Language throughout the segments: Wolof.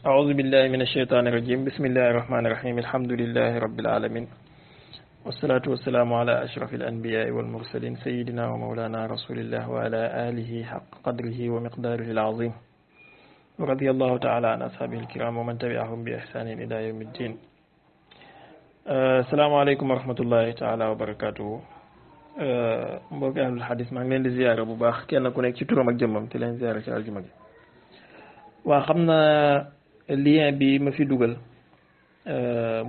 أعوذ بالله من الشيطان الرجيم بسم الله الرحمن الرحيم الحمد لله رب العالمين والصلاة والسلام على أشرف الأنبياء والمرسلين سيدنا ومولانا رسول الله وعلى آله حق قدره ومقداره العظيم ورضي الله تعالى عن أصحابه الكرام ومن تبعهم بإحسان إلى يوم الدين. السلام عليكم ورحمة الله تعالى وبركاته. mbokk ahlul hadis maa ngi leen di ziyaara bu baax kenn ku nekk ci turam ak jëmmam te leen ziyaara ci aljuma gi. waa xam naa lien bi ma fi dugal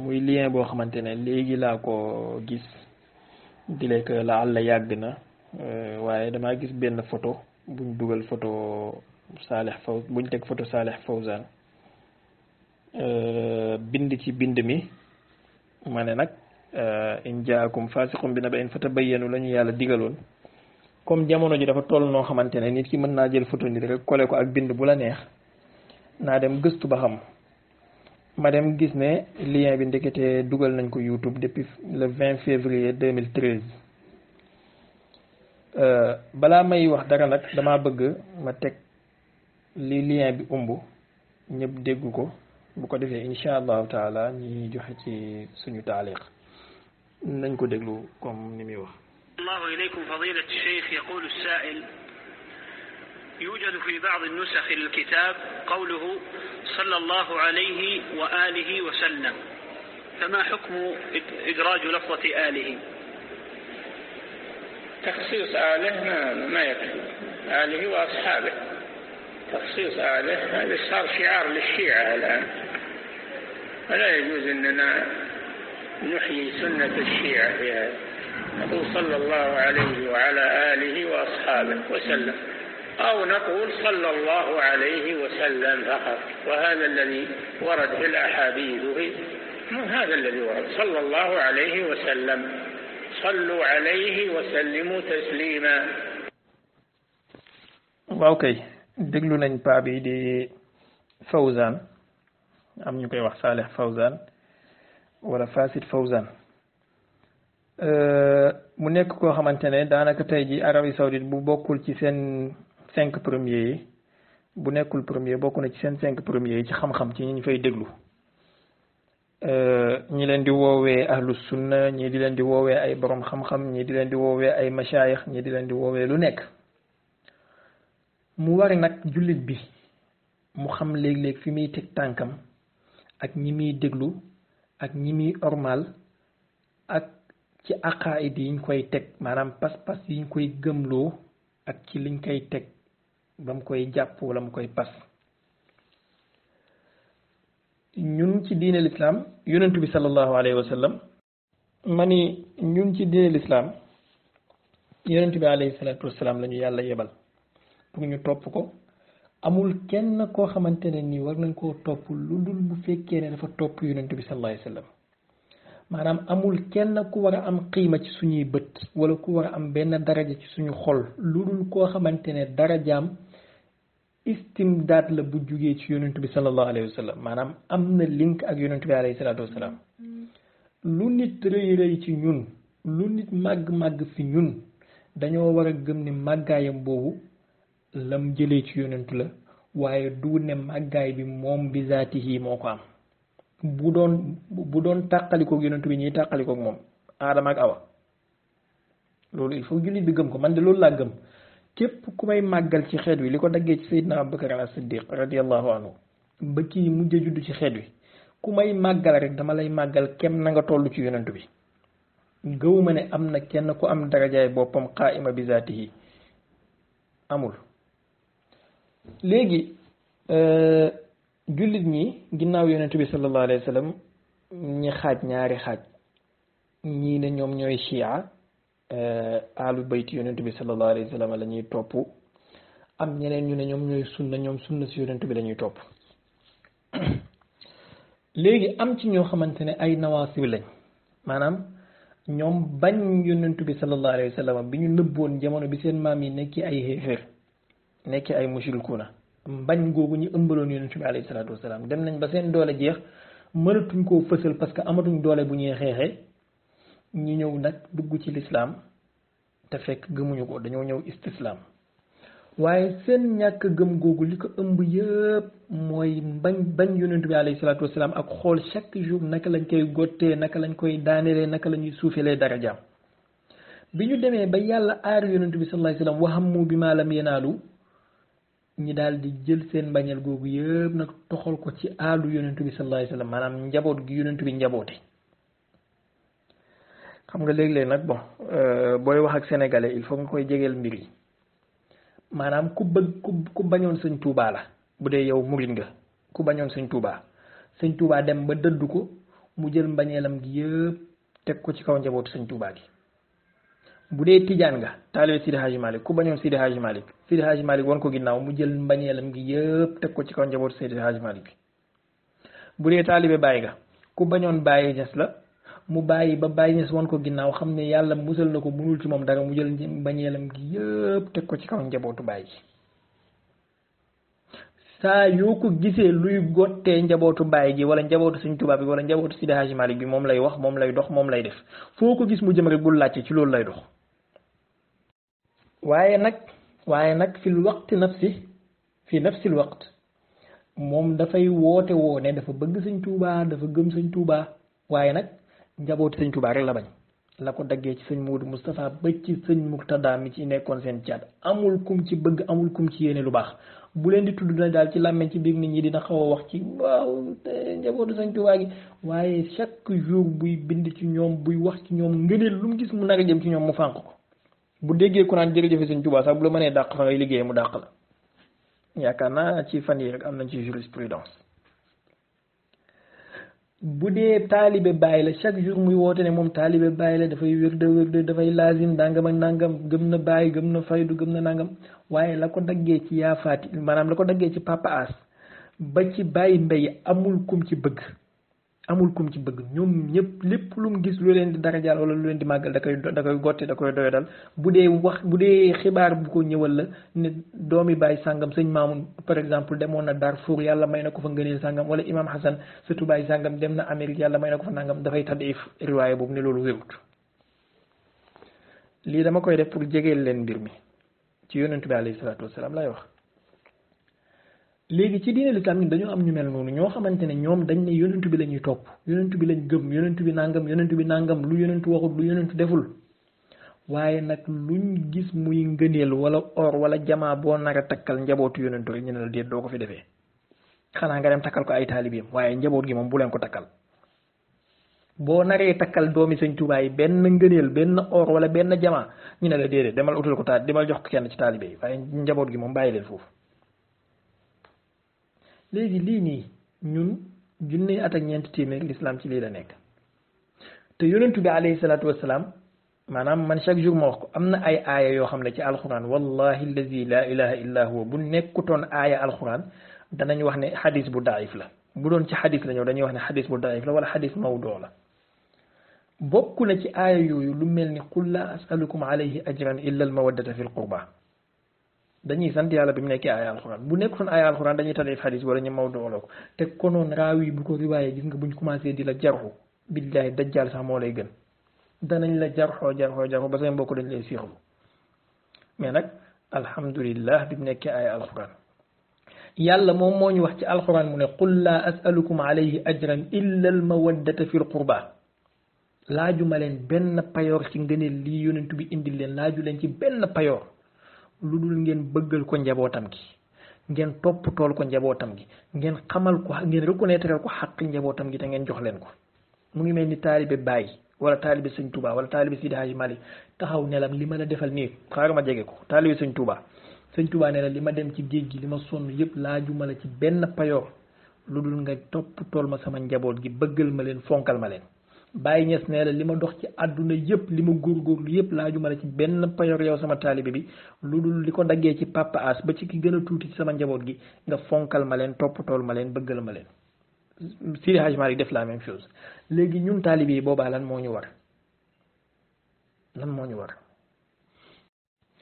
muy lien boo xamante ne léegi laa ko gis di lekk la àlla yàgg na waaye damaa gis benn photo buñ dugal photo Salih Faw buñ teg photo Salih Fawzan bind ci bind mi ma ne nag in jaakum fasiqun bi naba'in fatabayyanu la ñu yàlla digaloon comme jamono ji dafa toll noo xamante ne nit ki mën naa jël photo nit rek kole ko ak bind bu la neex naa dem gëstu ba xam ma dem gis ne lien bi ndekete dugal nañ ko YouTube depuis le 20 février 2013 balaa may wax dara nag damaa bëgg ma teg li lien bi umb ñëpp dégg ko bu ko defee insha allahu taala ñi joxe ci suñu taaliq nañ ko déglu comme ni muy wax. الله إليكم فضيلة الشيخ. يقول السائل: يوجد في بعض النسخ للكتاب قوله صلى الله عليه وآله وسلم، فما حكم إدراج لفظة آله؟ تخصيص آله ما يكفي، آله وأصحابه. تخصيص آله هذا صار شعار للشيعة الآن، فلا يجوز أننا نحيي سنة الشيعة في هذا. نقول صلى الله عليه وعلى آله وأصحابه وسلم، أو نقول صلى الله عليه وسلم فقط، وهذا الذي ورد في الأحاديث هذا الذي ورد صلى الله عليه وسلم. صلوا عليه وسلموا تسليما. اوكي déglu nañ paa bi di Fawzan am ñu koy wax Salih Fawzan wala Fasid Fawzan mu nekk koo xamante ne daanaka tey ji Arabie Saoudite bu bokkul ci seen 5 premiers yi bu nekkul premier bokk na ci seen 5 premiers yi ci xam-xam ci ñi ñu fay déglu ñi leen di woowee ahlu sunna ñi di leen di woowee ay borom xam-xam ñi di leen di woowee ay mashayikh ñi di leen di woowee lu nekk. mu wari nag jullit bi mu xam léeg-léeg fi muy teg tànkam ak ñi muy déglu ak ñi muy ormal ak ci aqaid yi ñu koy teg maanaam pas-pas yi ñu koy gëmloo ak ci liñ koy teg ba mu koy jàpp wala mu koy pas. ñun ci diine l'islam yonentu bi sallallahu alayhi wa sallam mani ñun ci diine l'islam yonentu bi alayhi salatu wasalaam la ñu yàlla yebal pour ñu topp ko. amul kenn koo xamante ne nii war nañ koo topp lu dul bu fekkee ne dafa topp yonentu bi sallallahu alayhi wa sallam maanaam amul kenn ku war a am xiima ci suñuy bët wala ku war a am benn daraja ci suñu xol lu dul koo xamante ne darajaam istimdaad la bu jugee ci yonentu bi sallallahu alayhi wa sallam maanaam am na link ak yonentu bi alayhi salaatu wasalaam. lu nit rëy rëy ci ñun lu nit màgg-màgg fi ñun dañoo war a gëm ni màggaayam boobu lam jëlee ci yonentu la waaye du ne màggaay bi moom bi zaatihi moo ko am. bu doon tàqalikoog yonentu bi ñuy tàqalikoog moom Aadama ak Awa loolu il faut jullit bi gëm ko. man de loolu laa gëm képp ku may màggal ci xeet wi li ko daggee ci Seydina Abubakar as-Siddiq radiyallahu anhu ba kii mujj a judd ci xeet wi ku may màggal rek dama lay màggal kem na nga toll ci yonentu bi. gëwuma ne am na kenn ku am darajaay boppam qaa'ima bi zaatihi amul. léegi jullit ñi ginnaaw yonentu bi sallallahu alayhi wa sallam ñi xaaj ñaari xaaj ñii ne ñoom ñooy chia alu bayti yonentu bi sallallahu alayhi wa sallam la ñuy topp am ñeneen ñu ne ñoom ñooy sunna ñoom sunna si yonentu bi la ñuy topp. léegi am ci ñoo xamante ne ay nawaasib lañ maanaam ñoom bañ yonentu bi sallallahu alayhi wa sallam bi ñu nëbboon jamono bi seen maam yi nekki ay xéeféer nekki ay mushrikuuna mbañ googu ñu ëmbaloon yonentu bi alayhi salaatu wasalaam dem nañ ba seen doole jeex mënatuñ koo fësal parce que amatuñ doole bu ñuy xeexee ñu ñëw nag dugg ci lislaam te fekk gëmuñu ko dañoo ñëw istislaam waaye seen ñàkk gëm googu li ko ëmb yëpp mooy bañ yonent bi alayhi salaatu wasalaam ak xool chaque jour naka lañ koy gottee naka lañ koy daanelee naka la ñuy suufelee darajaam bi ñu demee ba yàlla aar yonent bi sallallahu alayhi wasallam wahammu bi maa lam yanaalu ñi daal di jël seen mbañeel googu yëpp nag toxal ko ci aalu yonent bi sallallahu alayhi wasallam maanaam njaboot gi yonent bi njaboote xam nga léeg-léeg nag bon booy wax ak sénégalais il faut nga koy jegeel mbir yi maanaam ku bañoon sëñ Touba la bu dee yow murid nga ku bañoon sëñ Touba dem ba dëddu ko mu jël mbañeelam gi yëpp teg ko ci kaw njabootu sëñ Touba gi bu dee tijaan nga taalibe Sidi Hadji Malick ku bañoon Sidi Hadji Malick wan ko ginnaaw mu jël mbañeelam gi yëpp teg ko ci kaw njabootu Sidi Hadji Malick bu dee taalibe Baye nga ku bañoon Baye Niass la mu bàyyi ba Baye Niass wan ko ginnaaw xam ne yàlla musal na ko mënul ci moom dara mu jël mbañeelam gi yëpp teg ko ci kaw njabootu Baye gi saa yoo ko gisee luy gottee njabootu Baye gi wala njabootu Sëñ Tuubaa bi wala njabootu Sidi Hadji Malick bi moom lay wax moom lay dox moom lay def foo ko gis mu jëm rek bul laajte ci loolu lay dox waaye nag fil waqti fi nafsil waqt moom dafay woote woo ne dafa bëgg Sëñ Tuubaa dafa gëm Sëñ Tuubaa waaye nag njabootu Sëñ Tuubaa rek la bañ la ko daggee ci sëñ Moodu Moustapha ba ci sëñ Murtada mi ci nekkoon seen caat amul kum ci bëgg amul kum ci yéene lu baax bu leen di tudd na daal ci làmmeñ ci biir nit ñi dina xaw a wax ci waaw njabootu Sëñ Tuubaa gi waaye chaque jour buy bind ci ñoom buy wax ci ñoom ngëneel lu mu gis mu nar a jëm ci ñoom mu fànq ko bu déggee ku naan jërëjëfe Sëñ Tuubaa sax bu la mënee dàq fa ngay liggéeyee mu dàq la yaakaar naa ci fan yi rek am nañ ci jurisprudence bu dee taalibe Baay la chaque jour muy woote ne moom taalibe Baay la dafay wérde dafay lazim ndàngam ak ndàngam gëm na Baay gëm na faydu gëm na ndàngam waaye la ko daggee ci yaafaati maanaam la ko daggee ci Papa As ba ci Baay Mbay amul kum ci bëgg ñoom ñëpp lépp lu mu gis lu leen di darajaal wala lu leen di màggal da koy gotte da koy doyadal bu dee xibaar bu ko ñëwal la ne doomi Baay sàngam sëñ Maamun par exemple demoon na Darfour yàlla may na ko fa ngëneel sàngam wala Imam Hassan surtout Baay sàngam dem na Amérique yàlla may na ko fa nangam dafay tadif riwaaya boobu ne loolu wérut lii dama koy def pour jegeel leen mbir mi ci yonent bi alayhi salaatu wasalaam lay wax léegi ci diine lislaam ñun dañoo am ñu mel noonu ñoo xamante ne ñoom dañ ne yonentu bi la ñuy topp yonentu bi lañ gëm yonentu bi nangam lu yonentu waxut lu yonentu deful waaye nag luñ gis muy ngëneel wala or wala jamaa boo nar a takkal njabootu yonentu rek ñu ne la déet doo ko fi defee xanaa nga dem takkal ko ay taalibeem waaye njaboot gi moom bu leen ko takkal boo naree takkal doomi Sëñ Tuubaa yi benn ngëneel benn or wala benn jamaa ñu ne la déedéet demal utal ko demal jox ko kenn ci taalibe yi waaye njaboot gi moom bàyyi leen foofu léegi lii nii ñun junne at ak ñeenti téeméer lislaam ci lii la nekk te yonentu bi alayhi salaatu wasalaam maanaam man chaque jour ma wax ko am na ay aaya yoo xam ne ci alxuraan wallahi allazi la ilaha illa huwa bu nekkutoon aaya alxuraan danañ wax ne xadis bu daif la bu doon ci xadis la ñëw dañuy wax ne xadis bu daif la wala xadis mawdoo la bokk na ci aaya yooyu lu mel ni qul la asalukum alayhi ajran illa al mawaddata fi l qurba dañuy sant yàlla bi mu nekkee aaya alxuraan bu nekkoon aaya alxuraan dañuy tadif xadis wala ñu mawdoo la ko te konoon raawi bu ko riwaayee gis nga buñ commencé di la jarxu billahi dajjal sax moo lay gën danañ la jarxoo ba say mbokk dañ lay siixlu mais nag alhamdulillah bi mu nekkee aaya alxuraan yàlla moom moo ñu wax ci alxuraan mu ne qul laa asalukum alayhi ajran illa al mawaddata fi l qurba laajuma leen benn payoor ci ngëneel lii yonentu bi indil leen laaju leen ci benn payoor lu dul ngeen bëggal ko njabootam gi ngeen toppatool ko njabootam gi ngeen xamal ko ngeen reconnaître ko xaq njabootam gi te ngeen jox leen ko mu ngi mel ni taalibe Baay wala taalibe Sëñ Tuubaa wala taalibe Sidi Hadji Malick taxaw ne la li ma la defal nii xaaral ma jege ko taalibe Sëñ Tuubaa ne la li ma dem ci géej gi li ma sonn yëpp laajuma la ci benn payoor lu dul nga toppatool ma sama njaboot gi bëggal ma leen fonkal ma leen Baay Ñas ne la li ma dox ci àdduna yëpp li ma góorgóorlu yëpp laajuma la ci benn payoor yow sama taalibe bi lu dul li ko daggee ci Papa As ba ci ki gën a tuuti ci sama njaboot gi nga fonkal ma leen toppatool ma leen bëggal ma leen Sidi Hadji Malick def la même chose léegi ñun taalibe yi boobaa lan moo ñu war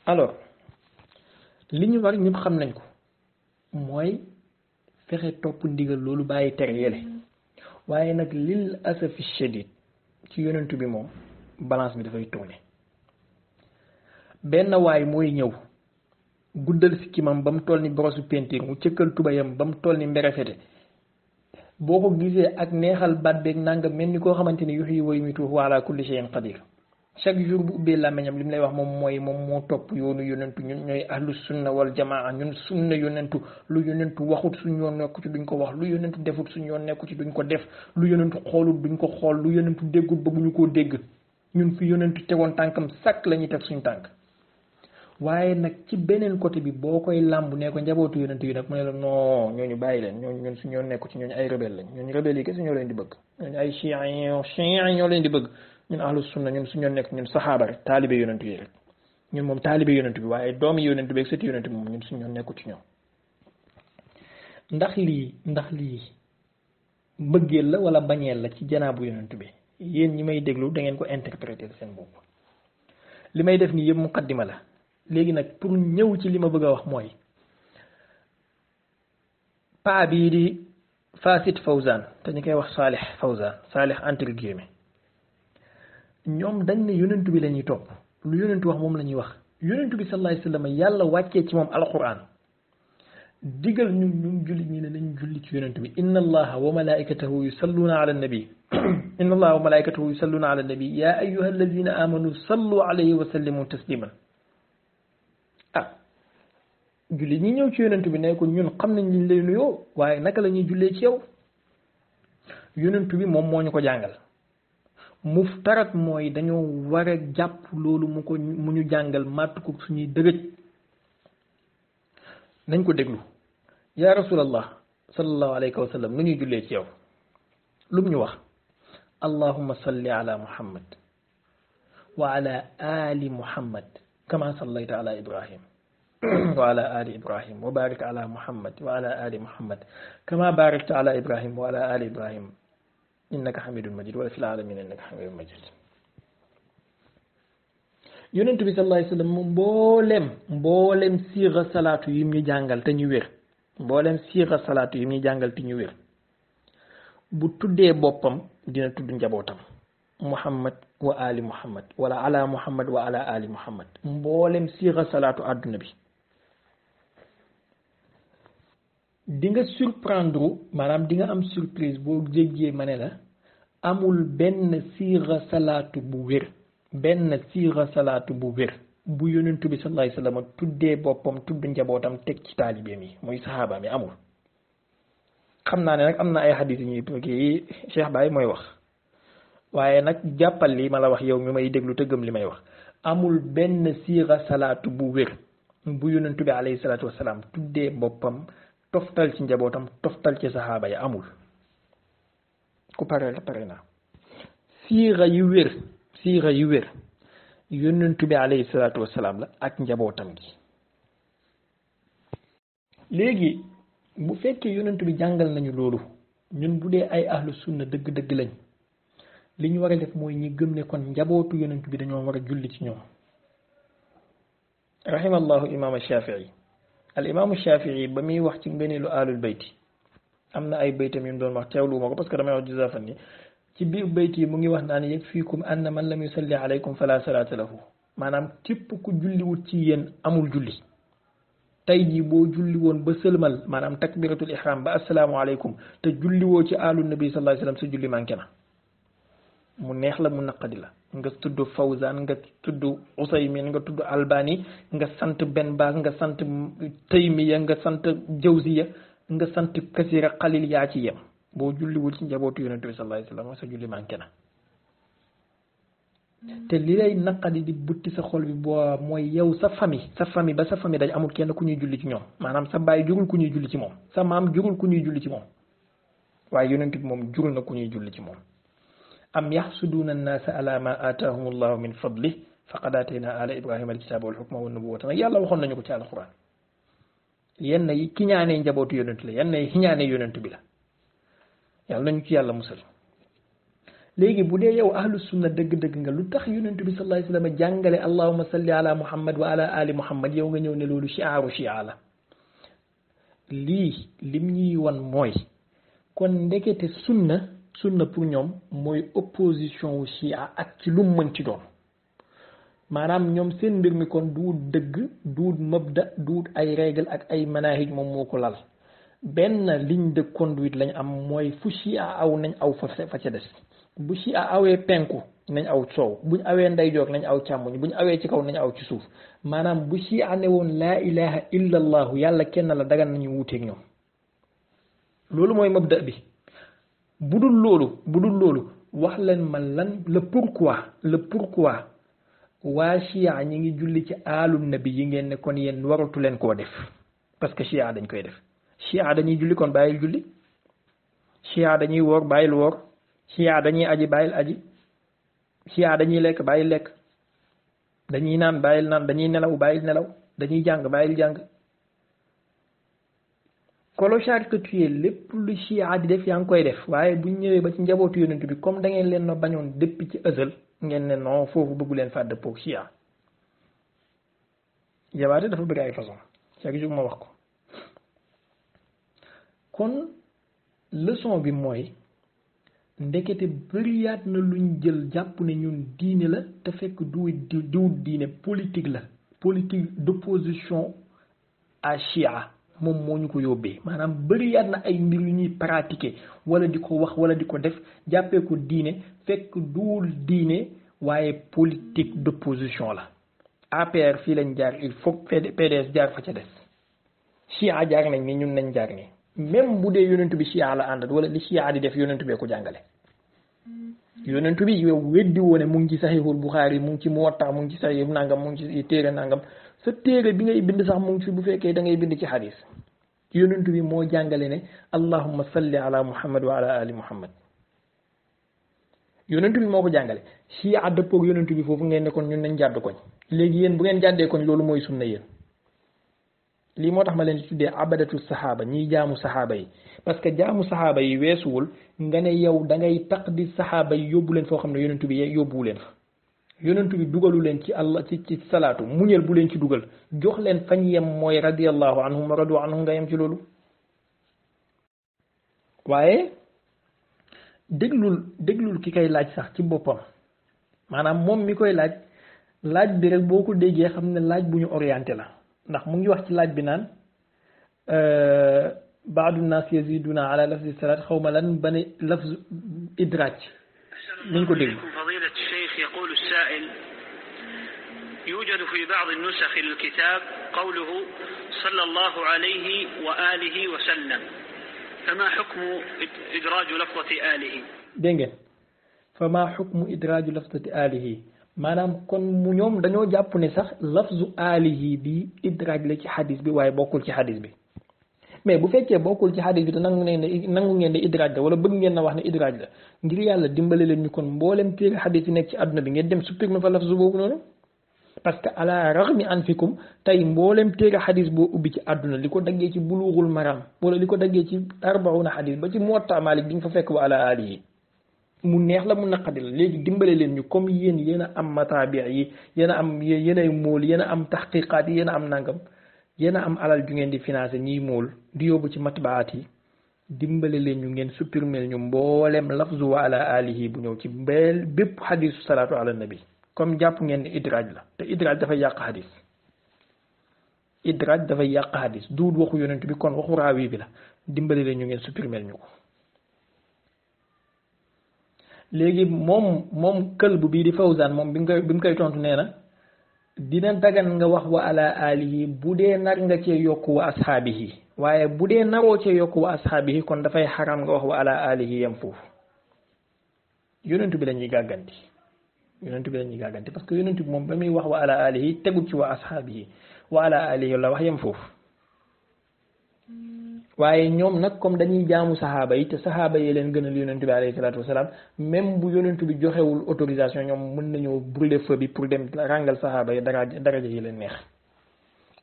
alors li ñu war ñëpp xam nañ ko mooy fexe topp ndigal loolu bàyyi tere yele waaye nag lil asafi shadid ci yonentu bi moom balance bi dafay tourner benn waay mooy ñëw guddal sikkimam ba mu toll ni brosu peinture mu cëkkal tubayam ba mu toll ni mberefete boo ko gisee ak neexal baat beeg nanga mel ni koo xamante ni yuhyi wa yumiitu wa ala kulli shay'in qadir chaque jour bu ubbee làmmiñam li mu lay wax moom moo topp yoonu yonentu ñun ñooy ahlu sunna wal jamaa ñun sunna yonentu lu yonentu waxut suñ yoon nekku ci duñ ko wax lu yonentu defut suñ yoon nekku ci duñ ko def lu yonentu xoolut duñ ko xool lu yonentu déggut bëgguñu koo dégg ñun fi yonentu tegoon tànkam sàkk la ñuy teg suñ tànk waaye nag ci beneen côté bi boo koy làmb ne ko njabootu yonentu yi nag mu ne la non ñooñu bàyyi leen ñun suñ yoon nekku ci ñooñu ay rebelle lañ ñooñu rebelle yi kese ñoo leen di bëgg ñooñu ay chiites ñoo leen di bëgg ñun ahlu sunna ñun suñu nekk ñun saxaaba rek taalibe yonentu yi rek ñun moom taalibe yonentu bi waaye doomi yonentu bi ak sëti yonentu bi moom ñun suñu nekku ci ñoom ndax lii mbëggeel la wala bañeel la ci janaabu yonentu bi yéen ñi may déglu da ngeen ko interpréter seen bopp li may def nii yëpp muqaddima la léegi nag pour ñëw ci li ma bëgg a wax mooy paa bii di Fasit Fawzan te ñu koy wax Salih entre guillemets ñoom dañ ne yonentu bi la ñuy topp lu yonentu wax moom la ñuy wax yonentu bi sallallahu alayhi wasallam yàlla wàccee ci moom alquran digal ñun jullit ñi ne nañ julli ci yonentu bi inna allaha wa malaikatahu yusalluna ala nabi inna allaha wa malaikatahu yusalluna ala nabi ya ayyuha alladhina amanu sallu alayhi wa sallimu tasliman jullit ñi ñëw ci yonentu bi ne ko ñun xam nañ liñ lay nuyoo waaye naka la ñuy jullee ci yow yonentu bi moom moo ñu ko jàngal muftarat mooy dañoo war a jàpp loolu mu ñu jàngal màtt ko suñuy dëgëj nañ ko déglu yaa rasulallah sallallahu alayhi wa sallam nu ñuy jullee ci yow lu mu ñu wax allahumma salli ala muhammad wa ala ali muhammad kama sallayta ala ibrahim wa ala ali ibrahim wa barik ala muhammad wa ala ali muhammad kama barakta ala ibrahim wa ala ali ibrahim innaka hamidun majid wala fil alamin innaka hamidun majid yonent bi sallallahu alayhi wasallam mboolem siira salaatu yim ñu jàngal te ñu wér bu tuddee boppam dina tudd njabootam muhammad wa ali muhammad wala ala muhammad wa ala ali muhammad mboolem siira salaatu àdduna bi di nga surprendre maanaam di nga am surprise boo jéggee ma ne la amul benn siira salaatu bu wér bu yonentu bi sallallahu alayhi wasallam tuddee boppam tudd njabootam teg ci taalibeem yi muy saxaabaam yi amul. xam naa ne nag am na ay xadis yu ñuy kii Cheikh Baye mooy wax waaye nag jàppal li ma la wax yow mi may déglu te gëm li may wax amul benn siira salaatu bu wér bu yonentu bi alayhi salaatu wasalaam tuddee boppam toftal ci njabootam toftal ci saxaaba yi amul. ku pare naa siira yu wér yonentu bi alayhi salaatu wasalaam la ak njabootam gi. léegi bu fekkee yonentu bi jàngal nañu loolu ñun bu dee ay ahlu sunna dëgg-dëgg lañ li ñu war a def mooy ñi gëm ne kon njabootu yonentu bi dañoo war a julli ci ñoom. rahimallahu imaam Shafii al imaamu Shafii ba muy wax ci ngëneelu alul bayti am na ay baytam yu mu doon wax teewlu ma ko parce que damay wax juzafan ni ci biir bayt yi mu ngi wax naan yakfiikum anna man lam yusalli alaykum fala salaata lahu maanaam képp ku julliwut ci yéen amul julli. tey jii boo julli woon ba sëlmal maanaam takbiratul ihram ba assalaamu aleykum te julliwoo ci alu nabi sallallahu alayhi wasallam sa julli manqué na mu neex la mu naqadi la nga tudd Fawzan nga tudd Usaymin nga tudd Albani nga sant Ben Baaz nga sant Taymiya nga sant Jawziya nga sant Kasira Xalil yaa ci yem boo julliwul ci njabootu yonent bi sallallahu alayhi wasallam sa julli manqué na. te li lay naqadi di butti sa xol bi boo mooy yow sa famille dañ amul kenn ku ñuy julli ci ñoom maanaam sa baay jurul ku ñuy julli ci moom sa maam jurul ku ñuy julli ci moom waaye yonent bi moom jurul na ku ñuy julli ci moom. am yaxsuduuna annaasa ala ma aataahum allahu min fadli faqad aatayna ala ibrahima alkitaaba wal hukma wan nubuwwata nag yàlla waxoon nañu ko ci alquran yenn yi ki ñaanee njabootu yonent la yenn yi ñaanee yonent bi la yàlla nañu ci yàlla musal. léegi bu dee yow ahlu sunna dëgg-dëgg nga lu tax yonent bi sallallahu alayhi wasallam jàngale allahumma salli ala muhammad wa ala ali muhammad yow nga ñëw ne loolu shi'a la lii lim ñuy wan mooy kon ndekete sunna pour ñoom mooy opposition wu shi'a ak ci lu mu mën ci doon maanaam ñoom seen mbir mi kon duut dëgg duut mabda duut ay règle ak ay manahij moom moo ko lal benn ligne de conduite lañ am mooy fu chia aw nañ aw fa ca des bu chia awee penku nañ aw soow buñ awee ndeyjoor nañ aw càmmoñ buñ awee ci kaw nañ aw ci suuf maanaam bu chia ne woon laa ilaha illa allahu yàlla kenn la dagan nañu wuuteeg ñoom loolu mooy mabda bi bu dul loolu wax leen ma lan le pourquoi waa chia ñi ngi julli ci aalu nabi yi ngeen ne kon yéen waratu leen koo def parce que chia dañ koy def chia dañuy julli kon bàyyil julli chia dañuy woor bàyyil woor chia dañuy aji bàyyil aji chia dañuy lekk bàyyil lekk dañuy naan bàyyil naan dañuy nelaw bàyyil nelaw dañuy jàng bàyyil jàng clochard que tu es lépp lu chia di def yaa ngi koy def waaye buñ ñëwee ba ci njabootu yonent bi comme da ngeen leen no bañoon depuis ci ësal ngeen ne non foofu bëggu leen fàdd pour chia jabaate dafa bëri ay façon chaque jour ma wax ko kon leçon bi mooy ndekete bëriyaat na luñ jël jàpp ne ñun diine la te fekk duwut diine politique la politique d'opposition à chia moom moo ñu ko yóbbee maanaam bëriyaat na ay mbir yu ñuy pratiquer wala di ko wax wala di ko def jàppee ko diine fekk duwul diine waaye politique d'opposition la APR fii lañ jaar il faut PDS jaar fa ca des chia jaar nañ ni ñun nañ jaar ni même bu dee yonentu bi chia la àndat wala li chia di def yonentu bee ko jàngale yonentu bi yow weddi woone mu ngi ci Sahihul Bukhari mu ngi ci Muwatta mu ngi ci Sahih nangam mu ngi ci téere nangam sa téere bi ngay bind sax mu ngi ci bu fekkee da ngay bind ci xadis yonentu bi moo jàngale ne allahumma salli ala muhammad wa ala ali muhammad yonentu bi moo ko jàngale chia dëppoog yonentu bi foofu ngeen ne kon ñun nañ jàdd koñ léegi yéen bu ngeen jàddee koñ loolu mooy sunna yéen lii moo tax ma leen di tuddee abadatu saxaaba ñiy jaamu saxaaba yi parce que jaamu saxaaba yi weesuwul nga ne yow da ngay taqdi saxaaba yi yóbbu leen foo xam ne yonentu bi yóbbuwu leen fa yonentu bi dugalu leen ci allah ci salaatu muñal bu leen ci dugal jox leen fañ yem mooy radiyallahu anhum wa radu anhum nga yem ci loolu waaye déglul ki koy laaj sax ci boppam maanaam moom mi koy laaj bi rek boo ko déggee xam ne laaj bu ñu orienté la ndax mu ngi wax ci laaj bi naan baadu naas yaziduna ala lafzi salaat xaw ma lan ba ne lafz idraaj nañ ko dégg فضيلة الشيخ يقول السائل يوجد في بعض النسخ للكتاب قوله صلى الله عليه وآله وسلم فما حكم إدراج لفظة آله dégg ngeen فما حكم إدراج لفظة آله maanaam kon mu ñoom dañoo jàpp ne sax lafzu aalihi bi idraaj la ci xadis bi waaye bokkul ci xadis bi mais bu fekkee bokkul ci xadis bi te nangu ngeen ne idraaj la wala bëgg ngeen na wax ne idraaj la ngir yàlla dimbale leen ñu kon mboolem téere xadis yi nekk ci àdduna bi ngeen dem supprimer fa lafzu boobu noonu parce que ala raghmi anfikum tey mboolem téere xadis boo ubbi ci àdduna li ko daggee ci bulughul maram wala li ko daggee ci arbauna xadis ba ci muwatta malik di nga fa fekk wa ala aalihi mu neex la mu naqadi la léegi dimbale leen ñu comme yéen a am mataabi yi yéen a am yéen ay mool yéen a am taxqiqaat yi yéen a am nangam yéen a am alal ju ngeen di financé ñiy mool di yóbbu ci matbaat yi dimbale leen ñu ngeen supprimer ñu mboolem lafzu wa ala alihi bu ñëw ci bépp xadisu salaatu ala nabi comme jàpp ngeen ne idraaj la te idraaj dafay yàq xadis idraaj dafay yàq xadis duut waxu yonent bi kon waxu raawi bi la dimbale leen ñu ngeen supprimer ñu ko léegi moom këlb bii di Fawzan moom bi mu koy tontu nee na dina dagan nga wax wa ala alihi bu dee nar nga cee yokk wa ashaabihi waaye bu dee naroo cee yokk wa ashaabihi kon dafay xaram nga wax wa ala alihi yam foofu yonentu bi la ñuy gàgganti parce que yonentu bi moom ba muy wax wa ala alihi tegu ci wa ashaabihi wa ala alihi la wax yam foofu waaye ñoom nag comme dañuy jaamu saxaaba yi te saxaaba yi leen gënal yonentu bi alayhi salaatu wasalaam même bu yonentu bi joxewul autorisation ñoom mën nañoo brûler feu bi pour dem ràngal saxaaba yi daraja yi leen neex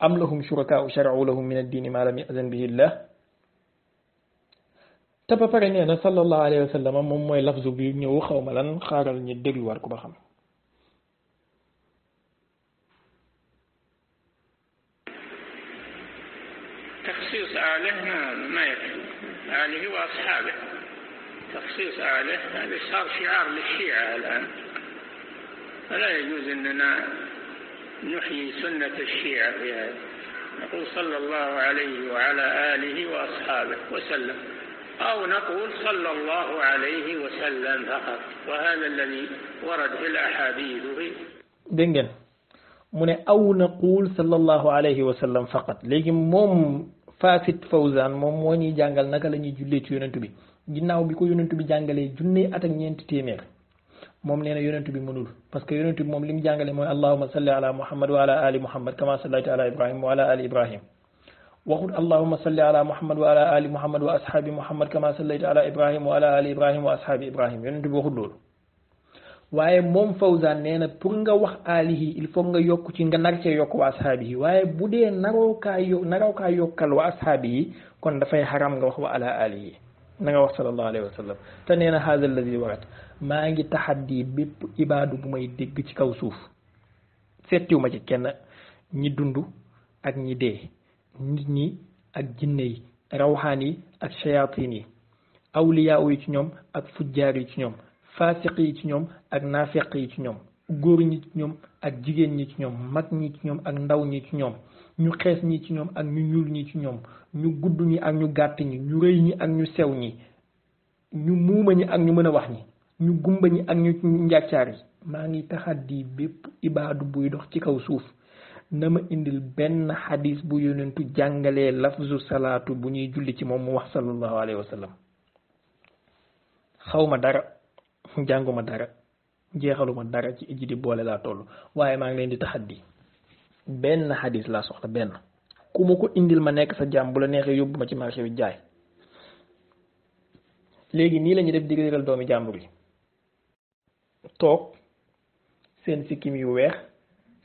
am lahum shurakaa'u shara'u lahum min ad-diini maa lam ya'zan bihi llah te ba pare nee na sallallahu alayhi wa sallam moom mooy lafzu bi ñëw xaw ma lan xaaral ñu déglu war ko ba xam تخصيص آله ما يكفي آله وأصحابه تخصيص آله هذا صار شعار للشيعة الآن فلا يجوز أننا نحيي سنة الشيعة في هذا، نقول صلى الله عليه وعلى آله وأصحابه وسلم، أو نقول صلى الله عليه وسلم فقط، وهذا الذي ورد في الأحاديث دنجن من أو نقول صلى الله عليه وسلم فقط. لكن موم فاسد فوزان موم موني جانغال نكا لا ني جولي تي يونت بي غيناو بي كو يونت بي جانغالي جوني ات ak ñent témèr moom nee na yonent bi mënul parce que yonent bi moom li mu jàngale mooy allahumma salli ala muhammad wa ala ali muhammad kama sallayta ala ibrahim wa ala ali ibrahim waxul allahumma salli ala muhammad wa ala ali muhammad wa ashabi muhammad kama sallayta ala ibrahim wa ala ali ibrahim wa ashabi ibrahim yonent bi waxul loolu waaye moom Fawzan nee na pour nga wax alihi il faut nga yokk ci nga nar cee yokk wa ashabihi waaye bu dee naroo kaa yokkal wa ashabihi kon dafay xaram nga wax wa ala alihi na nga wax sallallahu alayhi wa sallam te nee na haza alladi warat maa ngi taxaddi bépp ibaadu bu may dégg ci kaw suuf seetiw ma ci kenn ñi dund ak ñi dee nit ñi ak jinne yi rawxaan yi ak shayatin yi awliyaa yi ci ñoom ak fujjaar yi ci ñoom faasiq yi ci ñoom ak naafeq yi ci ñoom góor ñi ci ñoom ak jigéen ñi ci ñoom mag ñi ci ñoom ak ndaw ñi ci ñoom ñu xees ñi ci ñoom ak ñu ñuul ñi ci ñoom ñu gudd ñi ak ñu gàtt ñi ñu rëy ñi ak ñu sew ñi ñu muuma ñi ak ñu mën a wax ñi ñu gumba ñi ak ñu njàccaar yi maa ngi taxaddi bépp ibaadu buy dox ci kaw suuf na ma indil benn xadis bu yonentu jàngalee lafzu salaatu bu ñuy julli ci moom mu wax sallallahu alayhi wa sallam xawma dara jànguma dara jeexaluma dara ci iji di boole laa toll waaye maa ngi leen di taxaddi benn xadis laa soxla benn ku ma ko indil ma nekk sa jàmm bu la neexee yóbbu ma ci marché bi jaay léegi nii la ñuy def di réeral doomi jàmbur yi toog seen sikkim yu weex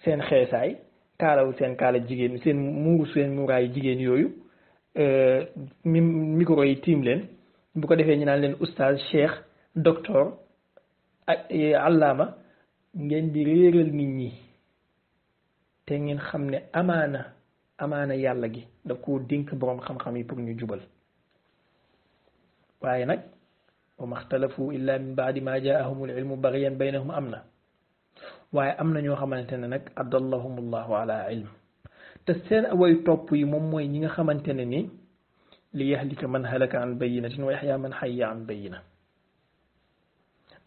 seen xeesaay kaalawu seen kaala jigéen seen muuru seen muuraayu jigéen yooyu micro yi tiim leen bu ko defee ñu naan leen oustaz cheikh docteur ak allaama ngeen di réeral nit ñi te ngeen xam ne amaana yàlla gi da koo dénk boroom xam-xam yi pour ñu jubal waaye nag wa maxtalafu illa min baadi ma jaahumul ilmu bagiyan baynahum am na waaye am na ñoo xamante ne nag addallahumullahu ala ilm te seen way topp yi moom mooy ñi nga xamante ne ni li yahlika man halaka an bayinatin wa yaxya man xayya an bayina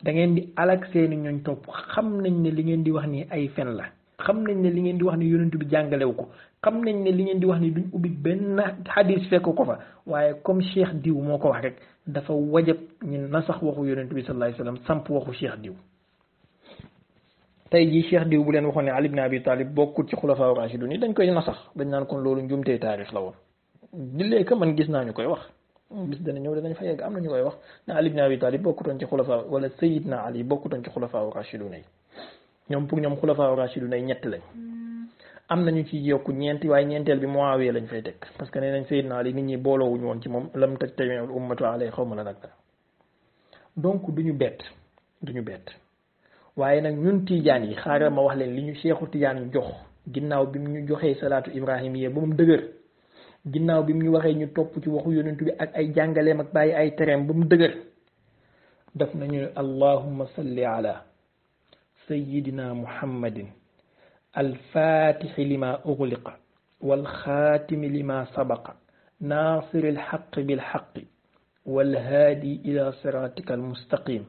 da ngeen di alak seeni ñooñ topp xam nañ ne li ngeen di wax ni ay fen la xam nañ ne li ngeen di wax ni yonent bi jàngalewu ko xam nañ ne li ngeen di wax ni duñ ubbi benn hadis fekk ko fa waaye comme cheikh diw moo ko wax rek dafa wajab ñu nasax waxu yonent bi sallallahu alayhi wasallam samp waxu cheikh diw tey jii cheikh diw bu leen waxoon ne Ali ibn Abi Talib bokkul ci xulafaa rashidun yi dañ koy nasax dañ naan kon loolu njumtee taarix la woon dillee que man gis naa ñu koy wax bis dana ñëw danañ fa yegg am na ñu koy wax ne Ali ibn Abi Talib bokkutoon ci xulafaa wala Sayyidna Ali bokkutoon ci xulafaa rashidun yi ñoom pour ñoom xulafaa rashidun ay ñett lañ am nañu ci yokku ñeenti waaye ñeenteel bi Muawiya lañ fay teg parce que nee nañ Sayyidna Ali nit ñi booloowuñu woon ci moom lam tajtami'ul ummatu alayhi xaw ma la nag donc duñu bett waaye nag ñun tijaan yi xaaral ma wax leen li ñu Seexu Tijaan jox ginnaaw bi mu ñu joxee salaatu ibrahimiya ba mu dëgër ginnaaw bi mu ñu waxee ñu topp ci waxu yonent bi ak ay jàngaleem ak bàyyi ay tereem ba mu dëgër daf nañu allahumma salli ala sayyidina muhammadin alfatixi lima ughliqa walxaatimi lima sabaqa naasiri alxaqi bilxaqi walhaadi ila siratika almustaqim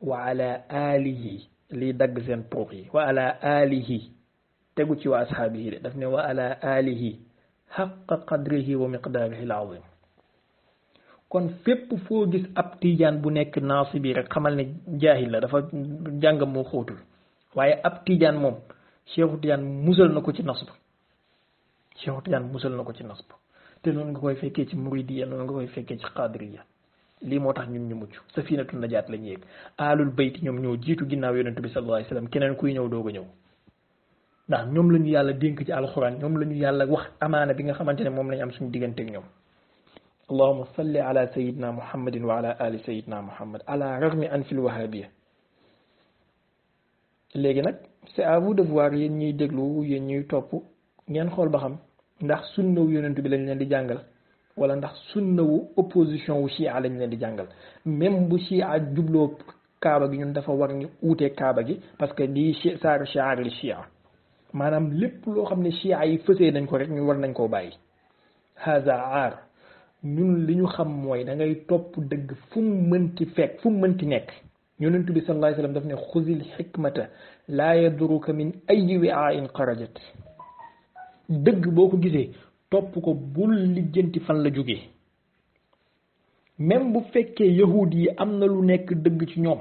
wa ala alihi lii dagg seen poox yi wa ala alihi tegu ci wa ashaabihi de daf ne wa ala alihi xaqa qadrihi wa miqdaarihi al-azim kon fépp foo gis ab tijaan bu nekk naasi bi rek xamal ne jaahil la dafa jàngam moo xóotul waaye ab tijaan moom Cheikhu Tijaan musal na ko ci nasb te noonu nga koy fekkee ci muridiya noonu nga koy fekkee ci qadiriya lii moo tax ñun ñu mucc safinatu najaat lañu yéeg aalul bayt ñoom ñoo jiitu ginnaaw yonent bi sallallahu alayhi wasallam keneen kuy ñëw doog a ñëw ndax ñoom la ñu yàlla dénk ci alxuraan ñoom la ñu yàlla wax amaana bi nga xamante ne moom lañu am suñu diggante ak ñoom allahumma salli ala sayyidina muhammadin wa ala ali sayyidina muhammad ala ragmi an fil wahabiya léegi nag c'est à vous de voir yéen ñuy déglu yéen ñuy topp ngeen xool ba xam ndax sunnawu yonent bi lañ leen di jàngal wala ndax sunnawu opposition wu chia lañ leen di jàngal même bu chia jubloo kaaba gi ñun dafa war ñu uutee kaaba gi parce que lii saara shi'ar li chia maanaam lépp loo xam ne chia yi fësee nañ ko rek ñu war nañ koo bàyyi. haza aar ñun li ñu xam mooy da ngay topp dëgg fu mu mënti fekk fu mu mënti nekk. yonent bi sallallahu alayhi wasallam daf ne xuzil xikmata laa yaduruka min ayyi wi'ain xarajat. dëgg boo ko gisee topp ko bul lijjanti fan la jógee même bu fekkee yahud yi am na lu nekk dëgg ci ñoom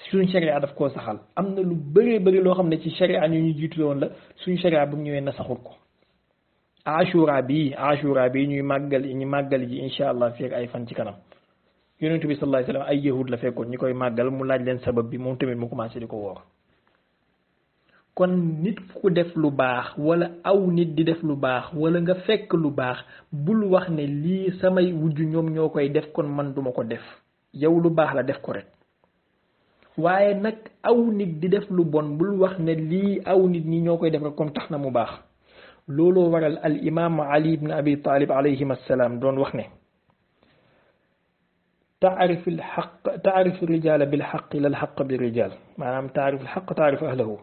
suñ sharia daf koo saxal am na lu bëree bëri loo xam ne ci sharia ñu jiitu woon la suñ sharia bu mu ñëwee na saxul ko. ashura bii ñuy màggal ji incha allah fii ak ay fan ci kanam yonent bi sallallahu alayhi wasallam ay yahud la fekkoon ñu koy màggal mu laaj leen sabab bi moom tamit mu commencé di ko woor. kon nit ku def lu baax wala aw nit di def lu baax wala nga fekk lu baax bul wax ne lii samay wujju ñoom ñoo koy def kon man duma ko def yow lu baax la def ko rek. waaye nag aw nit di def lu bon bul wax ne lii aw nit ñi ñoo koy def rek kon tax na mu baax. looloo waral al imam Ali ibn Abi Talib alayhim assalaam doon wax ne taarif rijaala bil xaq lal xaq bi rijaal maanaam taarif al xaq taarif ahlahu.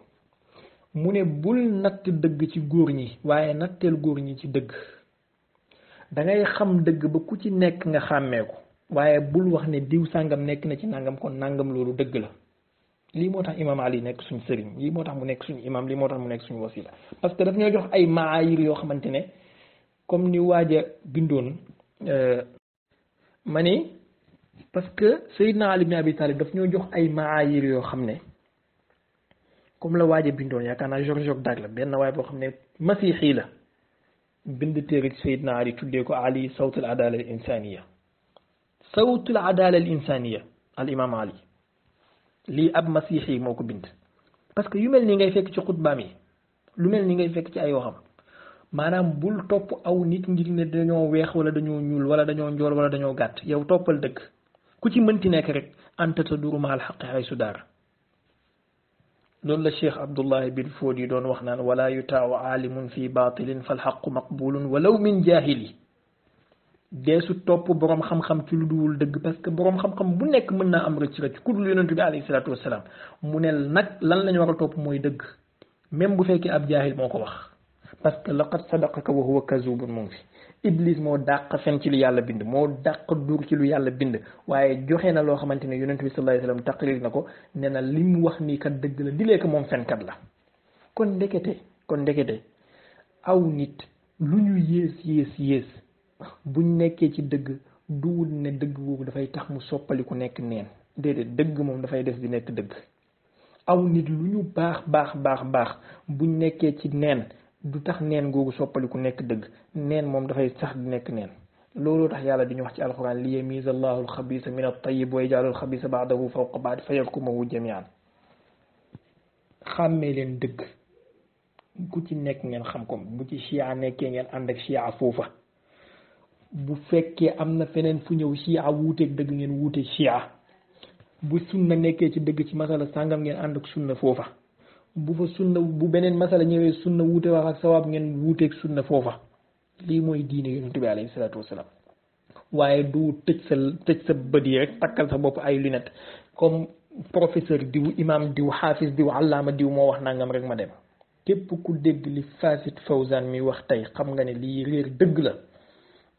mu ne bul natt dëgg ci góor ñi waaye natteel góor ñi ci dëgg. da ngay xam dëgg ba ku ci nekk nga xàmmee ko waaye bul wax ne diw sàngam nekk na ci nangam kon nangam loolu dëgg la. lii moo tax imam Ali nekk suñ sëriñ lii moo tax mu nekk suñu imam lii moo tax mu nekk suñu wasila parce que daf ñoo jox ay maayir yoo xamante ne comme ni waaja bindoon ma ni parce que Seydina Ali ibn Abi Talib daf ñoo jox ay maayir yoo xam ne comme la waaja bindoon yaakaar naa Georges Dag la benn waay boo xam ne masiixi la bind téere Seydina Ali tuddee ko Ali sawtul adala al insaniya al imam Ali lii ab masiixi moo ko bind parce que yu mel nii ngay fekk ci xutbaam yi lu mel nii ngay fekk ci ay waxam maanaam bul topp aw nit ngir ne dañoo weex wala dañoo ñuul wala dañoo njool wala dañoo gàtt yow toppal dëgg ku ci mënti nekk rek anta taduru ma al xaqi haysu daara. loolu la Cheikh Abdullahi bin Fodi doon wax naan wala yutaawu aalimun fi baatilin fal xaqu maqbulun walaw min jaahili. deesu topp boroom xam-xam ci lu duwul dëgg parce que boroom xam-xam bu nekk mën naa am rëcc ku dul yonent bi alayhi salaatu wasalaam mu ne nag lan lañu war a topp mooy dëgg même bu fekkee ab jaahil moo ko wax parce que laqad sadaqaka wa huwa kazubun mu ngi fi. Iblis moo dàq fen ci lu yàlla bind moo dàq dur ci lu yàlla bind waaye joxe na loo xamante ne yonent bi sallallahu alayhi wasallam taqrir na ko ne na li mu wax nii kat dëgg la dilee ko moom fenkat la. kon ndekete aw nit lu ñu yées buñ nekkee ci dëgg duwul ne dëgg boobu dafay tax mu soppaliku nekk neen déedéet dëgg moom dafay des di nekk dëgg. aw nit lu ñu baax buñ nekkee ci neen du tax neen googu soppaliku nekk dëgg neen moom dafay sax di nekk neen. looloo tax yàlla di ñu wax ci alxuraan li yamiza allahu alxabisa min at-tayyib wa yaj'alu alxabisa ba'dahu fawqa ba'd fa yarkumuhu jami'an. xàmmee leen dëgg ku ci nekk ngeen xam ko bu ci chia nekkee ngeen ànd ak chia foofa. bu fekkee am na feneen fu ñëw chia wuuteeg dëgg ngeen wuuteeg chia bu sunna nekkee ci dëgg ci masala sàngam ngeen ànd ak sunna foofa bu fa sunna bu beneen masala ñëwee sunna wuute wax ak sawaab ngeen wuuteeg sunna foofa. lii mooy diine yonent bi alayhi salaatu wasalaam waaye du tëj sa bët yi rek takkal sa bopp ay lunette comme professeur diw imam diw xaafis diw allaama diw moo wax nangam rek ma dem. képp ku dégg li Fasit Fawzan mi wax tey xam nga ne lii réer dëgg la.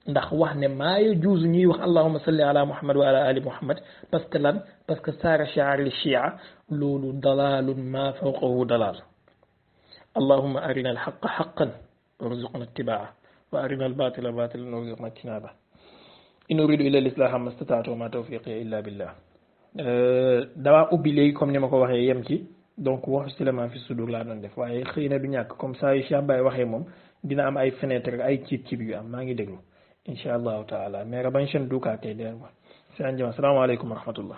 ndax wax ne maa yajuuzu ñuy wax allahumma salli ala muhammad wa ala ali muhammad parce que lan parce que saara shi'ar li shia loolu dalalun ma fawqahu dalal. allahumma arina alxaqa xaqan warzuqna ittibaa wa arina albatila batilan warzuqna ijtinaba. in uridu illa al-islaha ma stata'tu wa ma tawfiqi illa billah. dawaa ubbi léegi comme ni ma ko waxee yem ci donc waxu si la ma fi sudur laa doon def waaye xëy na du ñàkk comme ça yu Cheikh Baye waxee moom dina am ay fenêtre ay ciib yu am maa ngi déglu. insha allahu taala mais raban shen duka ke den wa sai an jima assalamu alaikum warahmatullah